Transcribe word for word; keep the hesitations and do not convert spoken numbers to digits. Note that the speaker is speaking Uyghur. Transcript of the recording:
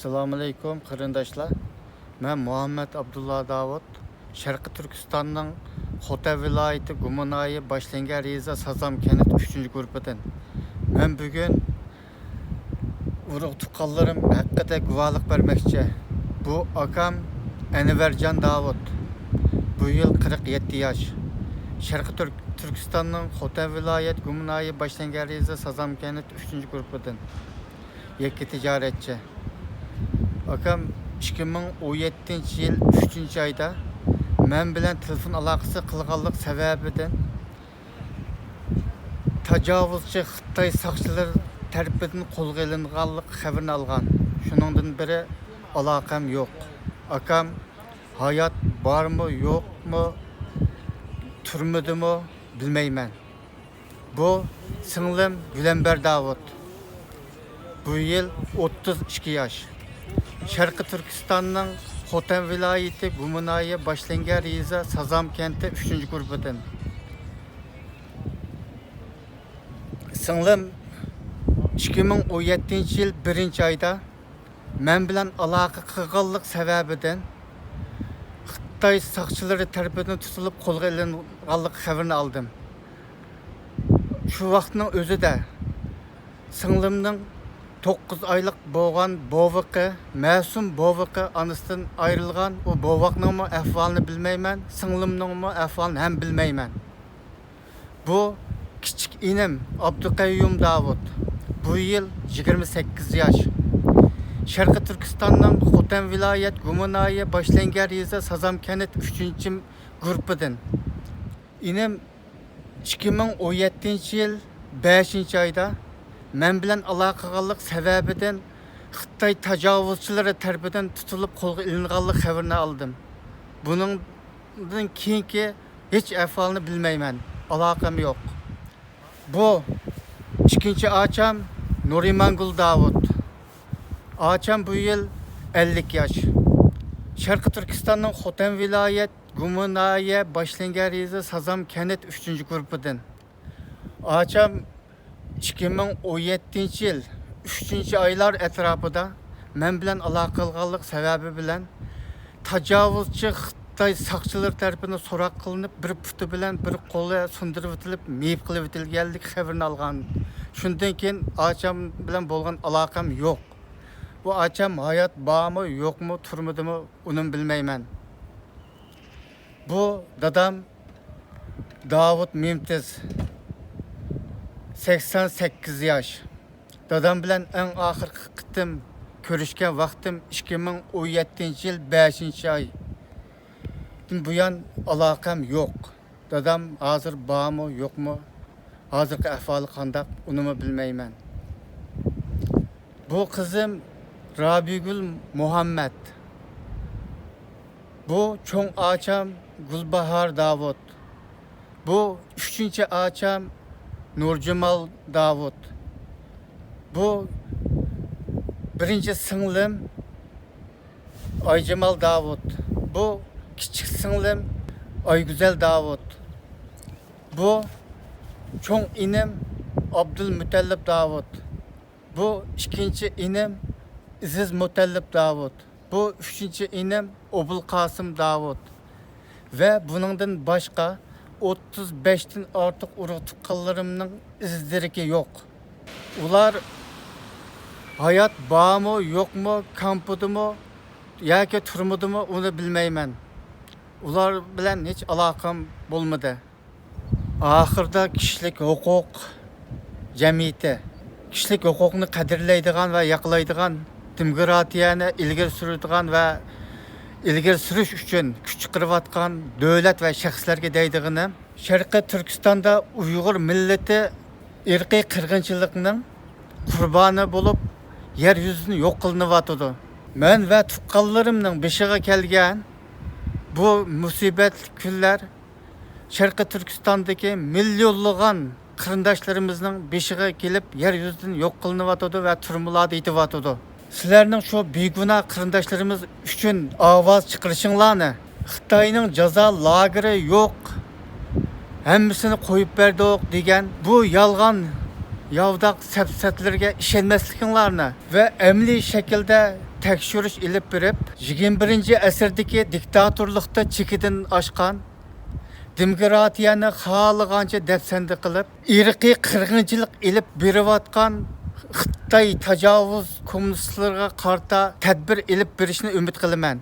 ئەسسالامۇئەلەيكۇم، قېرىنداشلار. مەن مۇھەممەد ئابدۇللا داۋۇت، شەرقىي تۈركىستاننىڭ خوتەن ۋىلايىتى گۇما ناھىيە باشلەنگەن يېزا سازام كەنت ئۈچىنچى گۇرۇپپىدىن. مەن بۈگۈن ئۇرۇق تۇغقانلىرىم ھەققىدە گۇۋاھلىق بەرمەكچى. بۇ ئاكام ئەنۋەرجان داۋۇت. بۇ يىل قىرىق يەتتە ياش. شەرقىي تۈرك-، تۈركىستاننىڭ خوتەن ۋىلايەت گۇما ناھىيە باشلەنگەن يېزا سازام كەنت ئۈچىنچى گۇرۇپپىدىن. يەككە تىجارەتچى. ئاكام ئىككى مىڭ ئون يەتتىنچى يىل ئۈچىنچى ئايدا مەن بىلەن تېلېفون ئالاقىسى قىلغانلىق سەۋەبىدىن تاجاۋۇزچى خىتاي ساقچىلىرى تەرىپىدىن قولغا ئېلىنغانلىق خەۋىرىنى ئالغان. شۇنىڭدىن بېرى ئالاقەم يوق. ئاكام ھايات بارمۇ، يوقمۇ، تۈرمىدىمۇ، بىلمەيمەن. بۇ سىڭلىم گۈلەمبەر داۋۇت. بۇ يىل ئوتتۇز ئىككى ياش. شەرقىي تۈركىستاننىڭ خوتەن ۋىلايىتى گۇما ناھىيە باشلەنگەن يېزا سازام كەنتى ئۈچىنچى گۇرۇپپىدىن. سىڭلىم ئىككى مىڭ ئون يەتتىنچى يىل بىرىنچى ئايدا مەن بىلەن ئالاقە قىلغانلىق سەۋەبىدىن خىتاي ساقچىلىرى تەرىپىدىن تۇتۇلۇپ قولغا ئېلىنغانلىق خەۋىرىنى ئالدىم. شۇ ۋاقىتنىڭ ئۆزىدە سىڭلىمنىڭ توققۇز ئايلىق بولغان بوۋىقى، مەسۇم بوۋىقى ئانىسىدىن ئايرىلغان. ئۇ بوۋاقنىڭمۇ ئەھۋالىنى بىلمەيمەن، سىڭلىمنىڭمۇ ئەھۋالىنى ھەم بىلمەيمەن. بۇ كىچىك ئىنىم ئابدۇقەييۇم داۋۇت. بۇ يىل يىگىرمە سەككىز ياش. شەرقىي تۈركىستاننىڭ خوتەن ۋىلايەت گۇما ناھىيە باشلەنگەن يېزا سازام كەنت ئۈچىنچى گۇرۇپپىدىن. ئىنىم ئىككى مىڭ ئون يەتتىنچى يىل بەشىنچى ئايدا مەن بىلەن ئالاقە قىلغانلىق سەۋەبىدىن خىتاي تاجاۋۇزچىلىرى تەرىپىدىن تۇتۇلۇپ قولغا ئېلىنغانلىق خەۋىرىنى ئالدىم. بۇنىڭدىن كېيىنكى ھېچ ئەھۋالنى بىلمەيمەن، ئالاقەم يوق. بۇ ئىككىنچى ئاچام نۇرىمانگۈل داۋۇت. ئاچام بۇ يىل ئەللىك ياش. شەرقىي تۈركىستاننىڭ خوتەن ۋىلايەت گۇما ناھىيە باشلەنگەن يېزا سازام كەنت ئۈچىنچى گۇرۇپپىدىن. ئاچام ئىككى مىڭ ئون يەتتىنچى يىل ئۈچىنچى ئايلار ئەتراپىدا مەن بىلەن ئالاقە قىلغانلىق سەۋەبى بىلەن تاجاۋۇزچى خىتاي ساقچىلىرى تەرىپىدىن سوراق قىلىنىپ، بىر پۇتى بىلەن بىر قولى سۇندۇرۇۋېتىلىپ، مېيىپ قىلىۋېتىلگەنلىك خەۋىرىنى ئالغان. شۇندىن كېيىن ئاچام بىلەن بولغان ئالاقەم يوق. بۇ ئاچام ھايات بارمۇ، يوقمۇ، تۈرمىدىمۇ، ئۇنىمۇ بىلمەيمەن. بۇ دادام داۋۇت مېمتىز، سەكسەن سەككىز ياش. دادام بىلەن ئەڭ ئاخىرقى قېتىم كۆرۈشكەن ۋاقتىم ئىككى مىڭ ئون يەتتىنچى يىل بەشىنچى ئايدىن بۇيان ئالاقەم يوق. دادام ھازىر بارمۇ، يوقمۇ، ھازىرقى ئەھۋالى قانداق، ئۇنىمۇ بىلمەيمەن. بۇ قىزىم رابىيگۈل مۇھەممەت. بۇ چوڭ ئاچام گۈلباھار داۋۇت. بۇ ئۈچىنچى ئاچام نۇرجامال داۋۇت. بۇ بىرىنچى سىڭلىم ئايجامال داۋۇت. بۇ كىچىك سىڭلىم ئايگۈزەل داۋۇت. بۇ چوڭ ئىنىم ئابدۇلمۇتەللىپ داۋۇت. بۇ ئىككىنچى ئىنىم ئىزىز مۇتەللىپ داۋۇت. بۇ ئۈچىنچى ئىنىم ئوبۇلقاسىم داۋۇت. ۋە بۇنىڭدىن باشقا ئوتتۇز بەشتىن ئارتۇق ئۇرۇق تۇغقانلىرىمنىڭ ئىز دېرىكى يوق. ئۇلار ھايات بارمۇ، يوقمۇ، كامپىدىمۇ ياكى تۈرمىدىمۇ، ئۇنى بىلمەيمەن. ئۇلار بىلەن ھېچ ئالاقەم بولمىدى. ئاخىرىدا كىشىلىك ھوقۇق جەمئىيىتى، كىشىلىك ھوقۇقنى قەدىرلەيدىغان ۋە ياقلايدىغان، دېموكراتىيەنى ئىلگىرى سۈرىدىغان ۋە ئىلگىرى سۈرۈش ئۈچۈن كۈچ چىقىرىۋاتقان دۆلەت ۋە شەخسلەرگە دەيدىغىنىم، شەرقىي تۈركىستاندا ئۇيغۇر مىللىتى ئىرقىي قىرغىنچىلىقنىڭ قۇربانى بولۇپ، يەر يۈزىدىن يوق قىلىنىۋاتىدۇ. مەن ۋە تۇغقانلىرىمنىڭ بېشىغا كەلگەن بۇ مۇسىبەتلىك كۈنلەر شەرقىي تۈركىستاندىكى مىليونلىغان قېرىنداشلىرىمىزنىڭ بېشىغا كېلىپ، يەر يۈزىدىن يوق قىلىنىۋاتىدۇ ۋە تۈرمىلاردا يېتىۋاتىدۇ. سىلەرنىڭ شۇ بىگۇناھ قېرىنداشلىرىمىز ئۈچۈن ئاۋاز چىقىرىشىڭلارنى، خىتاينىڭ جازا لاگېرى يوق، ھەممىسىنى قويۇپ بەردۇق دېگەن بۇ يالغان، ياۋىداق سەپسەتىلىرىگە ئىشەنمەسلىكىڭلارنى ۋە ئەمەلىي شەكىلدە تەكشۈرۈش ئېلىپ بېرىپ، يىگىرمە بىرىنچى ئەسىردىكى دىكتاتورلۇقتا چېكىدىن ئاشقان، دېموكراتىيەنى خالىغانچە دەپسەندە قىلىپ، ئىرقىي قىرغىنچىلىق ئېلىپ بېرىۋاتقان خىتاي تاجاۋۇز كوممۇنىستلىرىغا قارىتا تەدبىر ئېلىپ بېرىشنى ئۈمىد قىلىمەن.